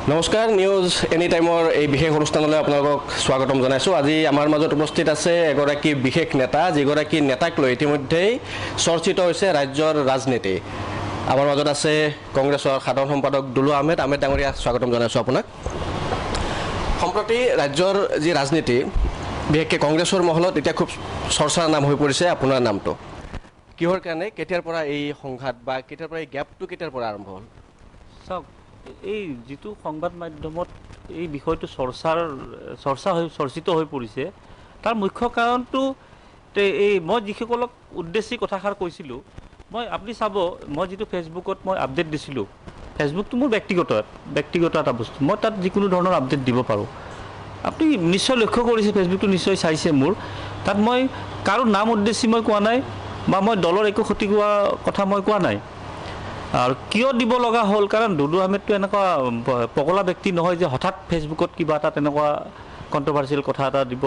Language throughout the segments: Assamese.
নমস্কাৰ, নিউজ এনি টাইমৰ এই বিশেষ অনুষ্ঠানলৈ আপোনালোকক স্বাগতম জনাইছোঁ। আজি আমাৰ মাজত উপস্থিত আছে এগৰাকী বিশেষ নেতা, যিগৰাকী নেতাক লৈ ইতিমধ্যেই চৰ্চিত হৈছে ৰাজ্যৰ ৰাজনীতি। আমাৰ মাজত আছে কংগ্ৰেছৰ সাধাৰণ সম্পাদক দুলু আহমেদ। আহমেদ ডাঙৰীয়া, স্বাগতম জনাইছোঁ আপোনাক। সম্প্ৰতি ৰাজ্যৰ যি ৰাজনীতি, বিশেষকৈ কংগ্ৰেছৰ মহলত এতিয়া খুব চৰ্চাৰ নাম হৈ পৰিছে আপোনাৰ নামটো। কিহৰ কাৰণে, কেতিয়াৰ পৰা এই সংঘাত বা কেতিয়াৰ পৰা এই গেপটো কেতিয়াৰ পৰা আৰম্ভ হ'ল? চাওক, এই যিটো সংবাদ মাধ্যমত এই বিষয়টো চৰ্চা হৈ চৰ্চিত হৈ পৰিছে, তাৰ মুখ্য কাৰণটো এই মই যিসকলক উদ্দেশ্যি কথাষাৰ কৈছিলোঁ, মই আপুনি চাব, মই যিটো ফেচবুকত মই আপডেট দিছিলোঁ, ফেচবুকটো মোৰ ব্যক্তিগত এটা বস্তু, মই তাত যিকোনো ধৰণৰ আপডেট দিব পাৰোঁ। আপুনি নিশ্চয় লক্ষ্য কৰিছে, ফেচবুকটো নিশ্চয় চাইছে মোৰ, তাত মই কাৰো নাম উদ্দেশ্যি মই কোৱা নাই বা মই দলৰ একো ক্ষতি কোৱা কথা মই কোৱা নাই। আৰু কিয় দিব লগা হ'ল, কাৰণ দুলু আহমেদটো এনেকুৱা পগলা ব্যক্তি নহয় যে হঠাৎ ফেচবুকত কিবা এটা তেনেকুৱা কণ্ট্ৰভাৰ্চিয়েল কথা এটা দিব।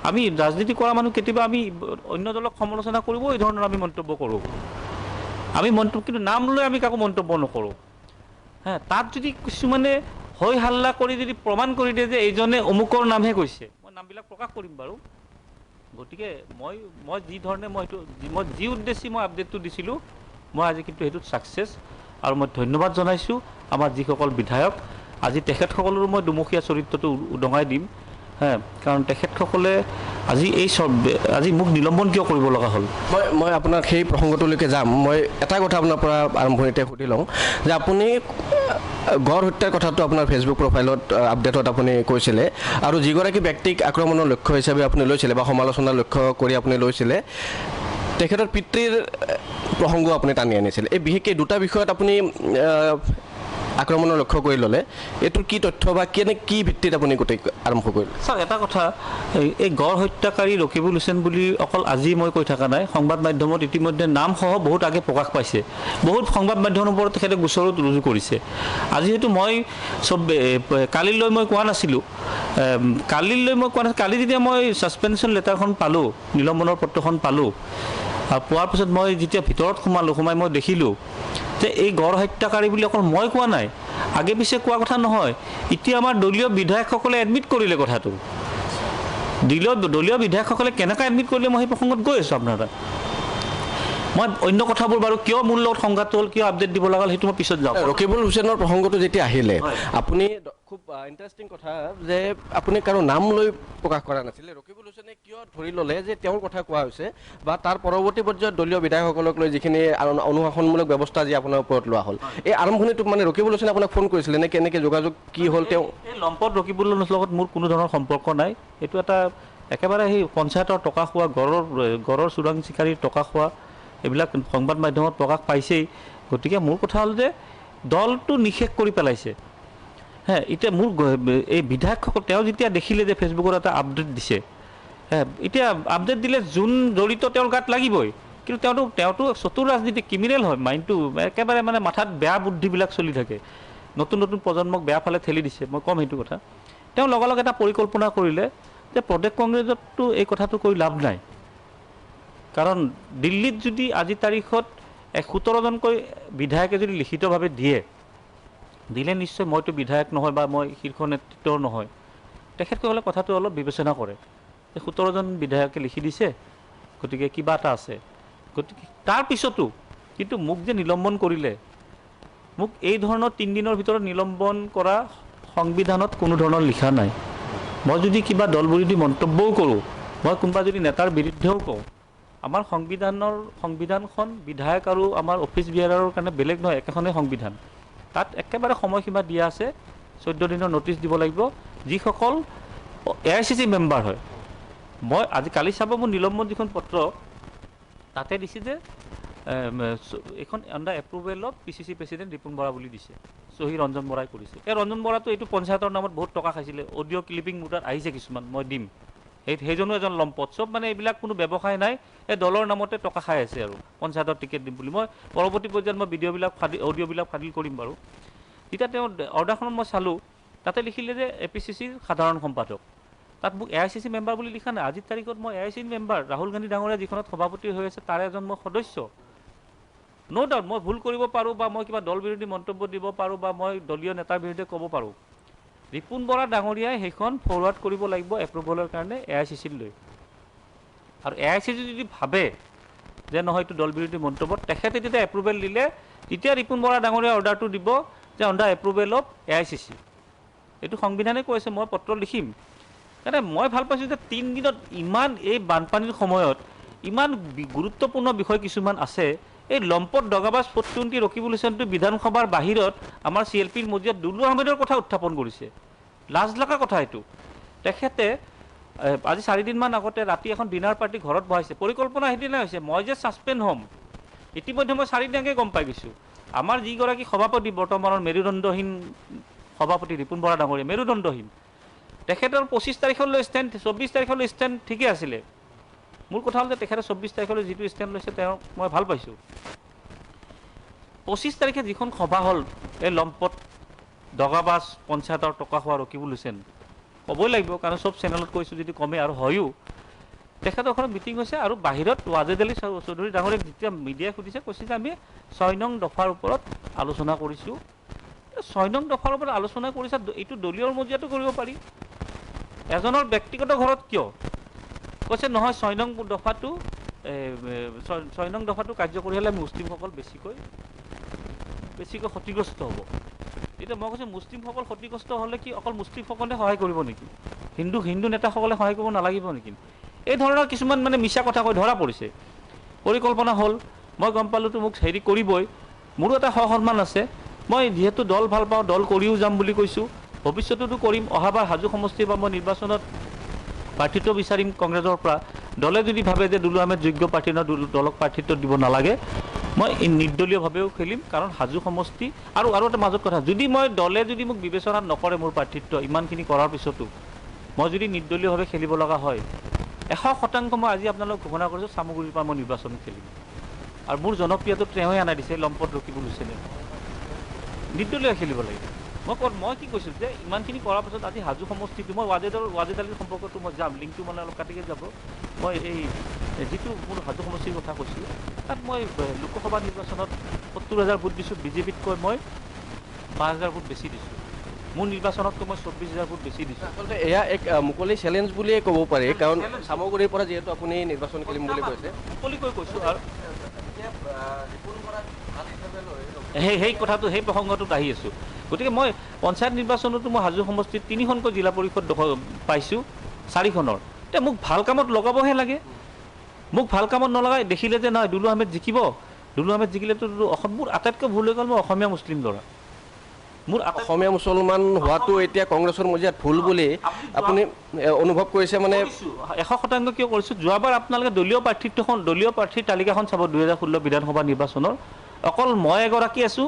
আমি ৰাজনীতি কৰা মানুহ, কেতিয়াবা আমি অন্য দলক সমালোচনা কৰিব, এই ধৰণৰ আমি মন্তব্য কৰোঁ, আমি মন্তব্য, কিন্তু নাম লৈ আমি কাকো মন্তব্য নকৰোঁ। হা, তাত যদি কিছুমানে হৈ হাল্লা কৰি যদি প্ৰমাণ কৰি দিয়ে যে এইজনে অমুকৰ নামহে কৈছে, মই নামবিলাক প্ৰকাশ কৰিম বাৰু। গতিকে মই মই যি ধৰণে মই সেইটো মই যি উদ্দেশ্যে মই আপডেটটো দিছিলোঁ, মই আজি কিন্তু সেইটোত ছাকচেছ। আৰু মই ধন্যবাদ জনাইছোঁ আমাৰ যিসকল বিধায়ক, আজি তেখেতসকলৰো মই দুমুখীয়া চৰিত্ৰটো উদঙাই দিম। হে, কাৰণ তেখেতসকলে আজি এই আজি মোক নিলম্বন কিয় কৰিব লগা হ'ল, মই আপোনাক সেই প্ৰসংগটোলৈকে যাম। মই এটা কথা আপোনাৰ পৰা আৰম্ভণিতে সুধি লওঁ যে আপুনি গড় হত্যাৰ কথাটো আপোনাৰ ফেচবুক প্ৰফাইলত আপডেটত আপুনি কৈছিলে, আৰু যিগৰাকী ব্যক্তিক আক্ৰমণৰ লক্ষ্য হিচাপে আপুনি লৈছিলে বা সমালোচনাৰ লক্ষ্য কৰি আপুনি লৈছিলে, তেখেতৰ পিতৃৰ প্ৰসংগ আপুনি টানি আনিছিলে। এই বিশেষকৈ দুটা বিষয়ত আপুনি আক্ৰমণৰ লক্ষ্য কৰি ল'লে, এইটোৰ কি তথ্য বা কেনে কি ভিত্তিত আপুনি গোটেই আৰম্ভ কৰিলে? চাওক, এটা কথা, এই গড় হত্যাকাৰী ৰকিবুল হুছেইন বুলি অকল আজি মই কৈ থকা নাই, সংবাদ মাধ্যমত ইতিমধ্যে নামসহ বহুত আগে প্ৰকাশ পাইছে, বহুত সংবাদ মাধ্যমৰ ওপৰত তেখেতে গোচৰো ৰুজু কৰিছে। আজি হয়তো মই চব কালিলৈ মই কোৱা নাছিলোঁ, কালিলৈ মই কোৱা নাছিলোঁ। কালি যেতিয়া মই ছাছপেনশ্যন লেটাৰখন পালোঁ, নিলম্বনৰ পত্ৰখন পালোঁ, পোৱাৰ পিছত মই যেতিয়া ভিতৰত সোমালোঁ, সোমাই মই দেখিলোঁ যে এই গড় হত্যাকাৰী বুলি অকল মই কোৱা নাই, আগে পিছে কোৱা কথা নহয়, এতিয়া আমাৰ দলীয় বিধায়কসকলে এডমিট কৰিলে কথাটো। দলীয় বিধায়কসকলে কেনেকৈ এডমিট কৰিলে মই সেই প্ৰসংগত গৈ আছোঁ আপোনাৰ তাত। মই অন্য কথাবোৰ বাৰু কিয় মোৰ লগত সংঘাতটো হ'ল, কিয় আপডেট দিব লগা হ'ল, সেইটো মই পিছত যাওঁ। ৰকিবুল হুছেইনৰ প্ৰসংগটো যেতিয়া আহিলে, আপুনি খুব ইণ্টাৰেষ্টিং কথা যে আপুনি কাৰো নাম লৈ প্ৰকাশ কৰা নাছিলে। ৰকিবুল হুছেইনে কিয় ধৰি ল'লে যে তেওঁৰ কথা কোৱা হৈছে বা তাৰ পৰৱৰ্তী পৰ্যায়ত দলীয় বিধায়কসকলক লৈ যিখিনি অনুশাসনমূলক ব্যৱস্থা যি আপোনাৰ ওপৰত লোৱা হ'ল, এই আৰম্ভণিটোত মানে ৰকিবুল হুছেইনে আপোনাক ফোন কৰিছিলে নে কেনেকৈ যোগাযোগ কি হ'ল তেওঁ? এই লম্পট ৰকিবুলৰ লগত মোৰ কোনো ধৰণৰ সম্পৰ্ক নাই। এইটো এটা একেবাৰে সেই পঞ্চায়তৰ টকা খোৱা, গড়ৰ চোৰাং চিকাৰীৰ টকা খোৱা, এইবিলাক সংবাদ মাধ্যমত প্ৰকাশ পাইছেই। গতিকে মোৰ কথা হ'ল যে দলটো নিষেধ কৰি পেলাইছে। হে, এতিয়া মোৰ এই বিধায়কসকল, তেওঁ যেতিয়া দেখিলে যে ফেচবুকত এটা আপডেট দিছে, হে, এতিয়া আপডেট দিলে যোন জড়িত তেওঁৰ গাত লাগিবই, কিন্তু তেওঁতো চতুৰ ৰাজনীতি, ক্ৰিমিনেল হয়, মাইণ্ডটো একেবাৰে মানে মাথাত বেয়া বুদ্ধিবিলাক চলি থাকে, নতুন নতুন প্ৰজন্মক বেয়া ফালে ঠেলি দিছে। মই ক'ম সেইটো কথা। তেওঁ লগালগ এটা পৰিকল্পনা কৰিলে যে প্ৰদেশ কংগ্ৰেছততো এই কথাটো কৈ লাভ নাই, কাৰণ দিল্লীত যদি আজি তাৰিখত 17জনকৈ বিধায়কে যদি লিখিতভাৱে দিয়ে, দিলে নিশ্চয় মইতো বিধায়ক নহয় বা মই শীৰ্ষ নেতৃত্বৰ নহয়, তেখেতসকলে কথাটো অলপ বিবেচনা কৰে যে 17জন বিধায়কে লিখি দিছে, গতিকে কিবা এটা আছে। গতিকে তাৰপিছতো কিন্তু মোক যে নিলম্বন কৰিলে, মোক এই ধৰণৰ 3 দিনৰ ভিতৰত নিলম্বন কৰা সংবিধানত কোনো ধৰণৰ লিখা নাই। মই যদি কিবা দল বিৰোধী মন্তব্যও কৰোঁ, মই কোনোবা যদি নেতাৰ বিৰুদ্ধেও কওঁ, আমাৰ সংবিধানখন বিধায়ক আৰু আমাৰ অফিচ বিয়াৰৰ কাৰণে বেলেগ নহয়, একেখনেই সংবিধান। তাত একেবাৰে সময়সীমা দিয়া আছে, 14 দিনৰ ন'টিছ দিব লাগিব যিসকল AICC member হয়। মই আজি কালি চাব মোৰ নিলম্বন যিখন পত্ৰ, তাতে দিছে যে এইখন under approval of PCC president Ripun Bora বুলি দিছে, চহী ৰঞ্জন বৰাই কৰিছে। এই ৰঞ্জন বৰাটো এইটো পঞ্চায়তৰ নামত বহুত টকা খাইছিলে, অডিঅ' ক্লিপিং মোৰ তাত আহিছে কিছুমান, মই দিম। সেইজনো এজন লম্পট, চব মানে এইবিলাক কোনো ব্যৱসায় নাই, এই দলৰ নামতে টকা খাই আছে আৰু পঞ্চায়তৰ টিকেট দিম বুলি। মই পৰৱৰ্তী পৰ্যায়ত মই ভিডিঅ'বিলাক ফাদিল, অডিঅ'বিলাক ফাদিল কৰিম বাৰু। তেতিয়া তেওঁ অৰ্ডাৰখনত মই চালোঁ, তাতে লিখিলে যে APCCৰ সাধাৰণ সম্পাদক, তাত মোক AICC member বুলি লিখা নাই। আজিৰ তাৰিখত মই AICC member, Rahul Gandhi ডাঙৰীয়া যিখনত সভাপতি হৈ আছে তাৰে এজন মই সদস্য। ন' ডাউট মই ভুল কৰিব পাৰোঁ বা মই কিবা দল বিৰোধী মন্তব্য দিব পাৰোঁ বা মই দলীয় নেতাৰ বিৰুদ্ধে ক'ব পাৰোঁ, ৰিপুণ বৰা ডাঙৰীয়াই সেইখন ফৰৱাৰ্ড কৰিব লাগিব এপ্ৰুভেলৰ কাৰণে এ I C চিত লৈ। আৰু এ I C C যদি ভাবে যে নহয় এইটো দল বিৰোধী মন্তব্য, তেখেতে তেতিয়া এপ্ৰুভেল দিলে তেতিয়া ৰিপুণ বৰা ডাঙৰীয়াই অৰ্ডাৰটো দিব যে on the approval of A I C C. এইটো সংবিধানে কৈছে, মই পত্ৰ লিখিম। কাৰণে মই ভাল পাইছোঁ যে 3 দিনত ইমান এই বানপানীৰ সময়ত ইমান গুৰুত্বপূৰ্ণ বিষয় কিছুমান আছে। এই লম্পট দগাবাজ 420 ৰকিবুল হুছেইনটো বিধানসভাৰ বাহিৰত আমাৰ চি এল পিৰ মজিয়াত দুলু আহমেদৰ কথা উত্থাপন কৰিছে। লাজ লগা কথা এইটো। তেখেতে আজি 4 দিনমান আগতে ৰাতি এখন ডিনাৰ পাৰ্টি ঘৰত বহাইছে। পৰিকল্পনা সেইদিনা হৈছে, মই যে ছাছপেণ্ড হ'ম ইতিমধ্যে মই 4 দিনকৈ গম পাই গৈছোঁ। আমাৰ যিগৰাকী সভাপতি বৰ্তমানৰ মেৰুদণ্ডহীন সভাপতি ৰিপুণ বৰা ডাঙৰীয়া, মেৰুদণ্ডহীন, তেখেতৰ 25 তাৰিখলৈ ষ্টেণ্ড, 24 তাৰিখলৈ ষ্টেণ্ড ঠিকেই আছিলে। মোৰ কথা হ'ল যে তেখেতে 24 তাৰিখলৈ যিটো ষ্টেণ্ড লৈছে তেওঁক মই ভাল পাইছোঁ। 25 তাৰিখে যিখন সভা হ'ল এই লম্পট দগাবাজ পঞ্চায়তৰ টকা খোৱা ৰকিবুল হুছেইন, ক'বই লাগিব কাৰণ চব চেনেলত কৈছোঁ যদি কমে আৰু হয়ো, তেখেতৰ এখন মিটিং হৈছে আৰু বাহিৰত ৱাজেদ আলী চৌধুৰী ডাঙৰীয়াক যেতিয়া মিডিয়াই সুধিছে কৈছে যে আমি 6 নং দফাৰ ওপৰত আলোচনা কৰিছোঁ। 6 নং দফাৰ ওপৰত আলোচনা কৰিছে, এইটো দলীয় মজিয়াতো কৰিব পাৰি, এজনৰ ব্যক্তিগত ঘৰত কিয়? কৈছে নহয় 6 নং দফাটো 6 নং দফাটো কাৰ্যকৰী হ'লে মুছলিমসকল বেছিকৈ ক্ষতিগ্ৰস্ত হ'ব। এতিয়া মই কৈছোঁ মুছলিমসকল ক্ষতিগ্ৰস্ত হ'লে কি অকল মুছলিমসকলে সহায় কৰিব নেকি? হিন্দু নেতাসকলে সহায় কৰিব নালাগিব নেকি? এই ধৰণৰ কিছুমান মানে মিছা কথা কৈ ধৰা পৰিছে। পৰিকল্পনা হ'ল, মই গম পালোঁতো মোক হেৰি কৰিবই, মোৰো এটা সসন্মান আছে, মই যিহেতু দল ভাল পাওঁ, দল কৰিও যাম বুলি কৈছোঁ, ভৱিষ্যততো কৰিম। অহাবাৰ হাজো সমষ্টিৰ পৰা মই নিৰ্বাচনত প্ৰাৰ্থিত্ব বিচাৰিম কংগ্ৰেছৰ পৰা। দলে যদি ভাবে যে দুলু আহমেদ যোগ্য প্ৰাৰ্থী নহয়, দলক প্ৰাৰ্থিত্ব দিব নালাগে, মই নিৰ্দলীয়ভাৱেও খেলিম। কাৰণ হাজো সমষ্টি আৰু এটা মাজত কথা, যদি মই দলে যদি মোক বিবেচনা নকৰে মোৰ প্ৰাৰ্থিত্ব ইমানখিনি কৰাৰ পিছতো মই যদি নিৰ্দলীয়ভাৱে খেলিব লগা হয়, 100% মই আজি আপোনালোক ঘোষণা কৰিছোঁ চামগুৰিৰ পৰা মই নিৰ্বাচন খেলিম। আৰু মোৰ জনপ্ৰিয়তাটো তেওঁৱে আনাই দিছে, লম্পট ৰকিবুল হুছেইনে। নিৰ্দলীয় খেলিব লাগিব। মই কি কৈছোঁ যে ইমানখিনি কৰাৰ পাছত আজি হাজো সমষ্টিটো মই ৱাজেদ আলীৰ সম্পৰ্কটো মই যাম, লিংকটো মানে অলপ কাটিকে যাব। মই এই যিটো মোৰ হাজো সমষ্টিৰ কথা কৈছোঁ, তাত মই লোকসভা নিৰ্বাচনত 70,000 ভোট দিছোঁ, বিজেপিতকৈ মই 5,000 ভোট বেছি দিছোঁ। মোৰ নিৰ্বাচনতকৈ মই 24,000 ভোট বেছি দিছোঁ। আচলতে এয়া এক মুকলি চেলেঞ্জ বুলিয়ে ক'ব পাৰি, কাৰণ চামগুৰিৰ পৰা যিহেতু আপুনি নিৰ্বাচন খেলিম বুলি কৈছে, মুকলিকৈ কৈছোঁ। আৰু সেই কথাটো, সেই প্ৰসংগটোত আহি আছোঁ। গতিকে মই পঞ্চায়ত নিৰ্বাচনতো মই হাজো সমষ্টিত 3খনকৈ জিলা পৰিষদ পাইছোঁ, 4খনৰ। এতিয়া মোক ভাল কামত লগাবহে লাগে, মোক ভাল কামত নলগাই দেখিলে যে নহয় দুলু আহমেদ জিকিব, দুলু আহমেদ জিকিলেতো অসম, মোৰ আটাইতকৈ ভুল হৈ গ'ল, মই অসমীয়া মুছলিম ল'ৰা, মোৰ অসমীয়া মুছলমান হোৱাটো এতিয়া কংগ্ৰেছৰ মজিয়াত ভুল বুলি আপুনি অনুভৱ কৰিছে? মানে 100% কিয় কৰিছোঁ, যোৱাবাৰ আপোনালোকে দলীয় প্ৰাৰ্থিত্বখন, দলীয় প্ৰাৰ্থীৰ তালিকাখন চাব 2016 বিধানসভা নিৰ্বাচনৰ, অকল মই এগৰাকী আছোঁ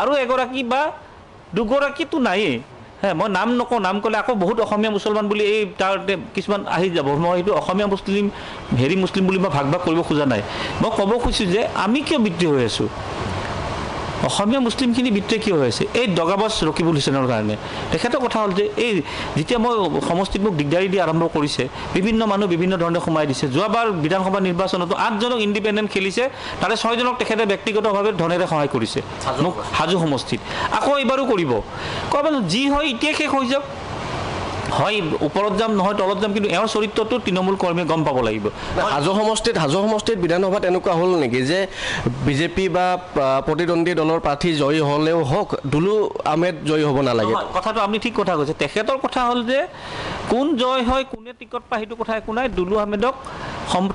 আৰু এগৰাকী বা দুগৰাকীতো নায়েই। হে, মই নাম নকওঁ, নাম ক'লে আকৌ বহুত অসমীয়া মুছলমান বুলি এই তাৰ কিছুমান আহি যাব। মই সেইটো অসমীয়া মুছলিম হেৰি মুছলিম বুলি মই ভাগ ভাগ কৰিব খোজা নাই। মই ক'ব খুজিছোঁ যে আমি কিয় বিদ্ৰোহ হৈ আছোঁ, অসমীয়া মুছলিমখিনি বিদ্ৰোহ কিয় হৈ আছে এই দগাবাজ ৰকিবুল হুছেইনৰ কাৰণে। তেখেতৰ কথা হ'ল যে এই যেতিয়া মই সমষ্টিত মোক দিগদাৰী দি আৰম্ভ কৰিছে, বিভিন্ন মানুহ বিভিন্ন ধৰণে সোমাই দিছে। যোৱাবাৰ বিধানসভা নিৰ্বাচনতো 8জনক ইণ্ডিপেণ্ডেণ্ট খেলিছে, তাৰে 6জনক তেখেতে ব্যক্তিগতভাৱে ধনেৰে সহায় কৰিছে মোক হাজো সমষ্টিত। আকৌ এইবাৰো কৰিব, ক'ব যি হয় এতিয়া শেষ হৈ যাওক, হয় ওপৰত যাম নহয় তলত যাম, কিন্তু এওঁৰ চৰিত্ৰটো তৃণমূল কৰ্মীয়ে গম পাব লাগিব। হাজো সমষ্টিত বিধানসভাত এনেকুৱা হ'ল নেকি যে বিজেপি বা প্ৰতিদ্বন্দ্বী দলৰ প্ৰাৰ্থী জয়ী হ'লেও হওক, দুলু আহমেদ জয়ী হ'ব নালাগে? কথাটো আপুনি ঠিক কথা কৈছে। তেখেতৰ কথা হ'ল যে কোন জয় হয়, কোনে টিকট পায় সেইটো কথা একো নাই, দুলু আহমেদক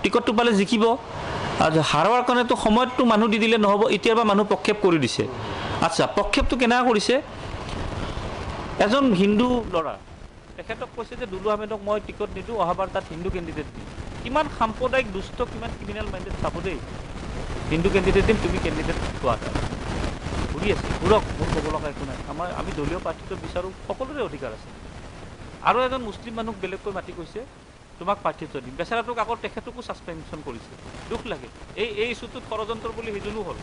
টিকটটো পালে জিকিব, আৰু হাৰোৱাৰ কাৰণেতো সময়ততো মানুহ দি দিলে নহ'ব, এতিয়াৰ পৰা মানুহ প্ৰক্ষেপ কৰি দিছে। আচ্ছা, প্ৰক্ষেপটো কেনেকুৱা কৰিছে? এজন হিন্দু ল'ৰা, তেখেতক কৈছে যে দুলু আহমেদক মই টিকট নিদিওঁ, অহাবাৰ তাত হিন্দু কেণ্ডিডেট দিম। কিমান সাম্প্ৰদায়িক দুষ্ট, কিমান ক্ৰিমিনেল মাইণ্ডেড চাব দেই। হিন্দু কেণ্ডিডেট দিম, তুমি কেণ্ডিডেট হোৱা। তাত ঘূৰি আছে, ঘূৰক, মোৰ ক'ব লগা একো নাই। আমি দলীয় প্ৰাৰ্থিত্ব বিচাৰোঁ, সকলোৰে অধিকাৰ আছে। আৰু এজন মুছলিম মানুহক বেলেগকৈ মাতি কৈছে তোমাক প্ৰাৰ্থিত্ব দিম, বেচেৰাটোক আকৌ তেখেতকো ছাছপেনশ্যন কৰিছে। দুখ লাগে। এই ইছ্যুটোত ষড়যন্ত্ৰ বুলি সেইজনো হ'ল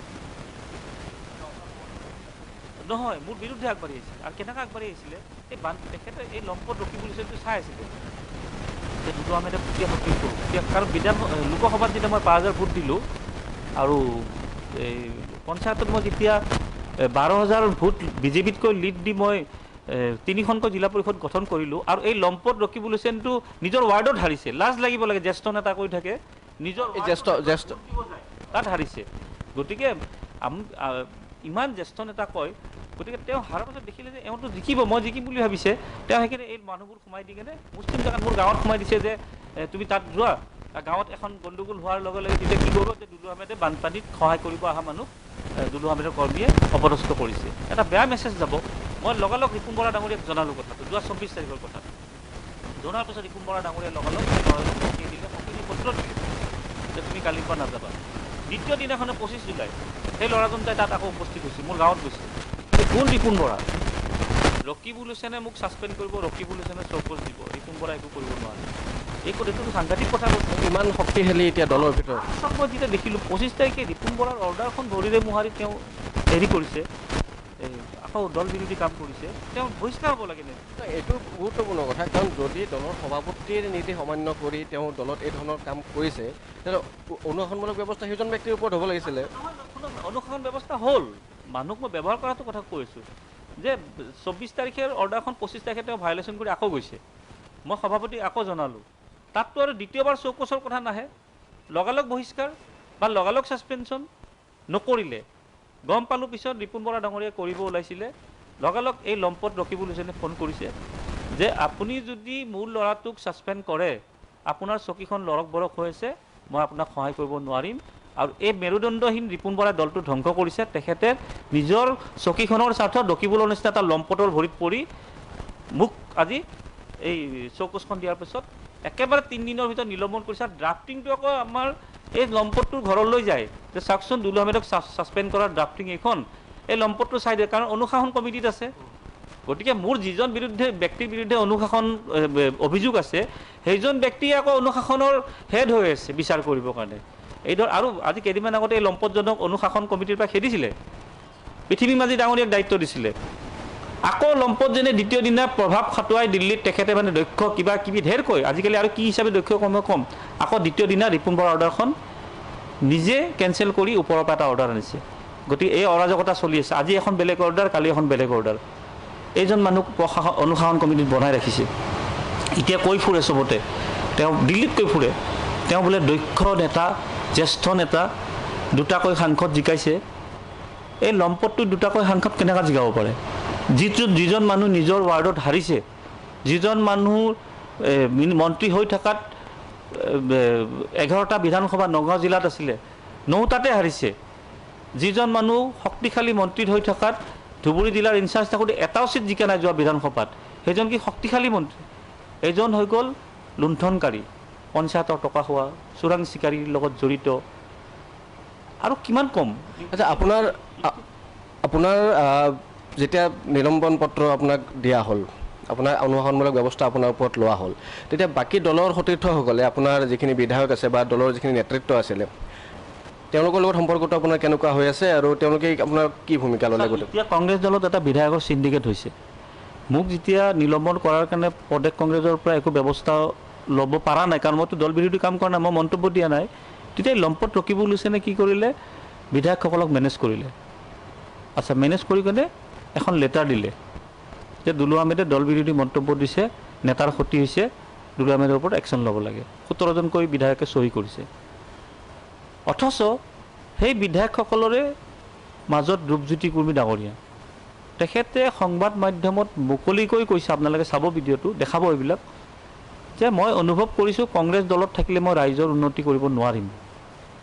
নহয়, মোৰ বিৰুদ্ধে আগবাঢ়ি আহিছিলে। আৰু কেনেকৈ আগবাঢ়ি আহিছিলে, এই বান তেখেতে এই লম্পট ৰকিবুল হুছেইনটো চাই আছিলে যে দুলু আহমেদে কেতিয়া সঠিক কৰোঁ। কাৰণ লোকসভাত যেতিয়া মই 5,000 ভোট দিলোঁ আৰু এই পঞ্চায়তত মই যেতিয়া 12,000 ভোট বিজেপিতকৈ লিড দি মই তিনিখনকৈ জিলা পৰিষদ গঠন কৰিলোঁ। আৰু এই লম্পট ৰকিবুল হুছেইনটো নিজৰ ৱাৰ্ডত হাৰিছে, লাজ লাগিব লাগে, জ্যেষ্ঠ নেতা কৈ থাকে, নিজৰ জ্যেষ্ঠ জ্যেষ্ঠ তাত হাৰিছে। গতিকে ইমান জ্যেষ্ঠ নেতা কয়, গতিকে তেওঁ হাৰাৰ পাছত দেখিলে যে এওঁতো জিকিব, মই জিকিম বুলি ভাবিছে, তেওঁ সেইকাৰণে এই মানুহবোৰ সোমাই দি কেনে মুছলিম জেগাত মোৰ গাঁৱত সোমাই দিছে যে তুমি তাত যোৱা। গাঁৱত এখন গণ্ডগোল হোৱাৰ লগে লগে তেতিয়া কি কৰিব যে দুলু আহমেদে বানপানীত সহায় কৰিব অহা মানুহ দুলু আহমেদৰ কৰ্মীয়ে অপদস্থ কৰিছে, এটা বেয়া মেছেজ যাব। মই লগালগ ৰিপুণ বৰা ডাঙৰীয়াক জনালোঁ কথাটো, যোৱা 24 তাৰিখৰ কথা। জনাৰ পিছত ৰিপুণ বৰা ডাঙৰীয়াই লগালগ সকীয়াই দিলে, সকীয়নি পত্ৰ দিলে যে তুমি কালিৰ পৰা নাযাবা। দ্বিতীয় দিনাখনে 25 জুলাই সেই ল'ৰাজন যাই তাত আকৌ উপস্থিত হৈছে, মোৰ গাঁৱত গৈছে। কোন ৰিপুণ বৰা? ৰকিবুল হুছেইনে মোক ছাছপেণ্ড কৰিব, ৰকিবুল হুছেইনে চৌকছ দিব, ৰিপুণ বৰা একো কৰিব নোৱাৰে। এই এইটো সাংঘাতিক কথা কৈছে। ইমান শক্তিশালী এতিয়া দলৰ ভিতৰত। চব মই যেতিয়া দেখিলোঁ 25 তাৰিখে ৰিপুণ বৰাৰ অৰ্ডাৰখন ভৰিৰে মোহাৰি তেওঁ হেৰি কৰিছে, আকৌ দল বিৰোধী কাম কৰিছে, তেওঁ বহিষ্কাৰ হ'ব লাগে। এইটো গুৰুত্বপূৰ্ণ কথা, কাৰণ যদি দলৰ সভাপতিৰ নিৰ্দেশ অমান্য কৰি তেওঁ দলত এই ধৰণৰ কাম কৰিছে, তেতিয়াহ'লে অনুশাসনমূলক ব্যৱস্থা সেইজন ব্যক্তিৰ ওপৰত হ'ব লাগিছিলে। অনুশাসন ব্যৱস্থা হ'ল, মানুহক মই ব্যৱহাৰ কৰাটো কথা কৈ আছোঁ যে 24 তাৰিখে অৰ্ডাৰখন 25 তাৰিখে তেওঁ ভায়লেশ্যন কৰি আকৌ গৈছে। মই সভাপতিক আকৌ জনালোঁ, তাততো আৰু দ্বিতীয়বাৰ চৌকছৰ কথা নাহে, লগালগ বহিষ্কাৰ বা লগালগ ছাছপেনশ্যন নকৰিলে। গম পালোঁ পিছত ৰিপুণ বৰা ডাঙৰীয়াই কৰিব ওলাইছিলে, লগালগ এই লম্পট ৰকিবুল হুছেইনে ফোন কৰিছে যে আপুনি যদি মোৰ ল'ৰাটোক ছাছপেণ্ড কৰে, আপোনাৰ চকীখন লৰক বৰক হৈ আছে, মই আপোনাক সহায় কৰিব নোৱাৰিম। আৰু এই মেৰুদণ্ডহীন ৰিপুণ বৰাই দলটো ধ্বংস কৰিছে, তেখেতে নিজৰ চকীখনৰ স্বাৰ্থত ৰকিবুলৰ নিচিনা এটা লম্পটৰ ভৰিত পৰি মোক আজি এই চৌকছখন দিয়াৰ পিছত একেবাৰে 3 দিনৰ ভিতৰত নিলম্বন কৰিছে। আৰু ড্ৰাফটিংটো আকৌ আমাৰ এই লম্পটটোৰ ঘৰলৈ যায় যে চাওকচোন দুলু আহমেদক ছাছপেণ্ড কৰাৰ ড্ৰাফটিং এইখন, এই লম্পটটো চাই দিয়ে, কাৰণ অনুশাসন কমিটিত আছে। গতিকে মোৰ যিজন বিৰুদ্ধে ব্যক্তিৰ বিৰুদ্ধে অনুশাসন অভিযোগ আছে, সেইজন ব্যক্তিয়ে আকৌ অনুশাসনৰ হেড হৈ আছে বিচাৰ কৰিবৰ কাৰণে। এইদৰে আৰু আজি কেইদিনমান আগতে এই লম্পটজনক অনুশাসন কমিটিৰ পৰা খেদিছিলে, পৃথিৱী মাঝি ডাঙৰীয়াক দায়িত্ব দিছিলে। আকৌ লম্পটজনে দ্বিতীয় দিনা প্ৰভাৱ খটুৱাই দিল্লীত তেখেতে মানে দক্ষ কিবা কিবি ঢেৰ কয়, আজিকালি আৰু কি হিচাপে দক্ষ কমে কম, আকৌ দ্বিতীয় দিনা ৰিপুণ বৰাৰ অৰ্ডাৰখন নিজে কেঞ্চেল কৰি ওপৰৰ পৰা এটা অৰ্ডাৰ আনিছে। গতিকে এই অৰাজকতা চলি আছে, আজি এখন বেলেগ অৰ্ডাৰ, কালি এখন বেলেগ অৰ্ডাৰ। এইজন মানুহক প্ৰশাসন অনুশাসন কমিটিত বনাই ৰাখিছে, এতিয়া কৈ ফুৰে চবতে, তেওঁ দিল্লীত কৈ ফুৰে, তেওঁ বোলে দক্ষ নেতা, জ্যেষ্ঠ নেতা, দুটাকৈ সাংসদ জিকাইছে। এই লম্পটটো দুটাকৈ সাংসদ কেনেকৈ জিকাব পাৰে? যিজন মানুহ নিজৰ ৱাৰ্ডত হাৰিছে, যিজন মানুহ মন্ত্ৰী হৈ থকাত 11টা বিধানসভা নগাঁও জিলাত আছিলে, 9টাতে হাৰিছে, যিজন মানুহ শক্তিশালী মন্ত্ৰী হৈ থকাত ধুবুৰী জিলাৰ ইনচাৰ্জ থাকোঁতে এটাও চিট জিকা নাই যোৱা বিধানসভাত, সেইজন কি শক্তিশালী মন্ত্ৰী? এইজন হৈ গ'ল লুণ্ঠনকাৰী, পঞ্চায়তৰ টকা খোৱা, চোৰাং চিকাৰীৰ লগত জড়িত, আৰু কিমান কম। আচ্ছা, আপোনাৰ আপোনাৰ যেতিয়া নিলম্বন পত্ৰ আপোনাক দিয়া হ'ল, আপোনাৰ অনুশাসনমূলক ব্যৱস্থা আপোনাৰ ওপৰত লোৱা হ'ল, তেতিয়া বাকী দলৰ সতীৰ্থসকলে, আপোনাৰ যিখিনি বিধায়ক আছে বা দলৰ যিখিনি নেতৃত্ব আছিলে, তেওঁলোকৰ লগত সম্পৰ্কটো আপোনাৰ কেনেকুৱা হৈ আছে আৰু তেওঁলোকে আপোনাৰ কি ভূমিকা ল'লে? এতিয়া কংগ্ৰেছ দলত এটা বিধায়কৰ চিণ্ডিকেট হৈছে। মোক যেতিয়া নিলম্বন কৰাৰ কাৰণে প্ৰদেশ কংগ্ৰেছৰ পৰা একো ব্যৱস্থা ল'ব পৰা নাই, কাৰণ মইতো দল বিৰোধী কাম কৰা নাই, মই মন্তব্য দিয়া নাই, তেতিয়া লম্পট ৰকিবুল হুছেইনে কি কৰিলে, বিধায়কসকলক মেনেজ কৰিলে। আচ্ছা, মেনেজ কৰি কেনে এখন লেটাৰ দিলে যে দুলু আহমেদে দল বিৰোধী মন্তব্য দিছে, নেতাৰ ক্ষতি হৈছে, দুলু আহমেদৰ ওপৰত একশ্যন ল'ব লাগে। 17জনকৈ বিধায়কে চহী কৰিছে। অথচ সেই বিধায়কসকলৰে মাজত ৰূপজ্যোতি কুৰ্মী ডাঙৰীয়া, তেখেতে সংবাদ মাধ্যমত মুকলিকৈ কৈছে, আপোনালোকে চাব ভিডিঅ'টো, দেখাব এইবিলাক, যে মই অনুভৱ কৰিছোঁ কংগ্ৰেছ দলত থাকিলে মই ৰাইজৰ উন্নতি কৰিব নোৱাৰিম,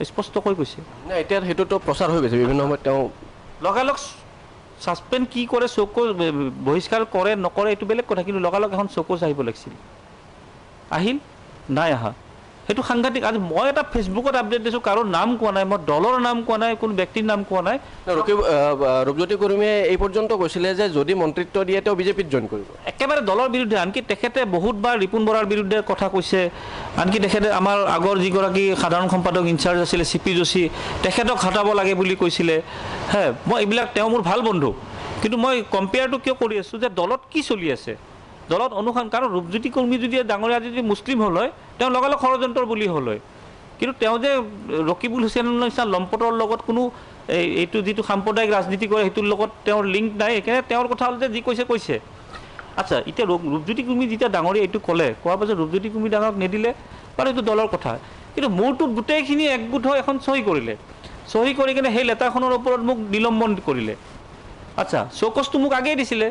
স্পষ্টকৈ কৈছে। নাই, এতিয়া সেইটোতো প্ৰচাৰ হৈ গৈছে বিভিন্ন সময়ত। তেওঁ লগালগ ছাছপেণ্ড কি কৰে, চকু বহিষ্কাৰ কৰে নকৰে এইটো বেলেগ কথা, কিন্তু লগালগ এখন চকু আহিব লাগিছিল, আহিল নাই আহা, সেইটো সাংঘাতিক। আজি মই এটা ফেচবুকত আপডেট দিছোঁ, কাৰো নাম কোৱা নাই, মই দলৰ নাম কোৱা নাই, কোনো ব্যক্তিৰ নাম কোৱা নাই। ৰূপজ্যোতি কুৰ্মীয়ে এই পৰ্যন্ত কৈছিলে যে যদি মন্ত্ৰিত্ব দিয়ে তেওঁ বিজেপিত জইন কৰিব, একেবাৰে দলৰ বিৰুদ্ধে। আনকি তেখেতে বহুতবাৰ ৰিপুণ বৰাৰ বিৰুদ্ধে কথা কৈছে, আনকি তেখেতে আমাৰ আগৰ যিগৰাকী সাধাৰণ সম্পাদক ইনচাৰ্জ আছিলে চি পি যোশী, তেখেতক হটাব লাগে বুলি কৈছিলে। হে, মই এইবিলাক, তেওঁ মোৰ ভাল বন্ধু, কিন্তু মই কম্পেয়াৰটো কিয় কৰি আছোঁ যে দলত কি চলি আছে, দলত অনুসৰণ। কাৰণ ৰূপজ্যোতি কুৰ্মী যদি ডাঙৰীয়া যদি মুছলিম হ'ল হয়, তেওঁ লগালগ ষড়যন্ত্ৰৰ বুলি হ'ল হয়, কিন্তু তেওঁ যে ৰকিবুল হুছেইনৰ নিচিনা লম্পটৰ লগত কোনো এইটো যিটো সাম্প্ৰদায়িক ৰাজনীতি কৰে সেইটোৰ লগত তেওঁৰ লিংক নাই, সেইকাৰণে তেওঁৰ কথা হ'ল যে যি কৈছে কৈছে। আচ্ছা, এতিয়া ৰূপজ্যোতি কুৰ্মী যেতিয়া ডাঙৰীয়া এইটো ক'লে, কোৱাৰ পাছত ৰূপজ্যোতি কুৰ্মী ডাঙৰক নিদিলে বাৰু, এইটো দলৰ কথা। কিন্তু মোৰটোত গোটেইখিনি একগোট হৈ এখন চহী কৰিলে, চহী কৰি কিনে সেই লেটাৰখনৰ ওপৰত মোক নিলম্বন কৰিলে। আচ্ছা, চৌকছটো মোক আগেই দিছিলে,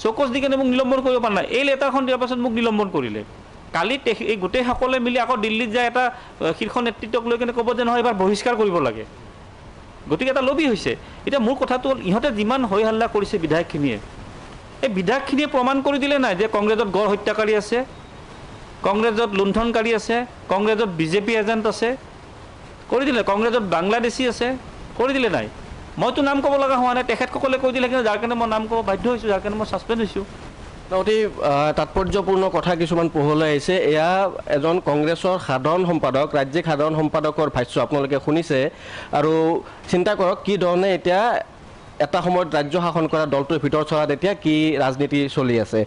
চৌকছ দি কিনে মোক নিলম্বন কৰিব পৰা নাই, এই লেটাৰখন দিয়াৰ পাছত মোক নিলম্বন কৰিলে। কালি এই গোটেইসকলে মিলি আকৌ দিল্লীত যায় এটা শীৰ্ষ নেতৃত্বক লৈ কিনে ক'ব যে নহয়, এইবাৰ বহিষ্কাৰ কৰিব লাগে। গতিকে এটা লবি হৈছে। এতিয়া মোৰ কথাটো হ'ল, ইহঁতে যিমান হৈ হাল্লা কৰিছে বিধায়কখিনিয়ে, এই বিধায়কখিনিয়ে প্ৰমাণ কৰি দিলে নাই যে কংগ্ৰেছত গড় হত্যাকাৰী আছে, কংগ্ৰেছত লুণ্ঠনকাৰী আছে, কংগ্ৰেছত বিজেপি এজেণ্ট আছে, কৰি দিলে, কংগ্ৰেছত বাংলাদেশী আছে, কৰি দিলে নাই? মইতো নাম ক'ব লগা হোৱা নাই, তেখেতসকলে কৈ দিলে, কিন্তু যাৰ কাৰণে মই নাম ক'ব বাধ্য হৈছোঁ, যাৰ কাৰণে মই ছাছপেণ্ড হৈছোঁ। অতি তাৎপৰ্যপূৰ্ণ কথা কিছুমান পোহৰলৈ আহিছে। এয়া এজন কংগ্ৰেছৰ সাধাৰণ সম্পাদক, ৰাজ্যিক সাধাৰণ সম্পাদকৰ ভাষ্য আপোনালোকে শুনিছে। আৰু চিন্তা কৰক কি ধৰণে এতিয়া এটা সময়ত ৰাজ্য শাসন কৰা দলটোৰ ভিতৰ চৰাত এতিয়া কি ৰাজনীতি চলি আছে।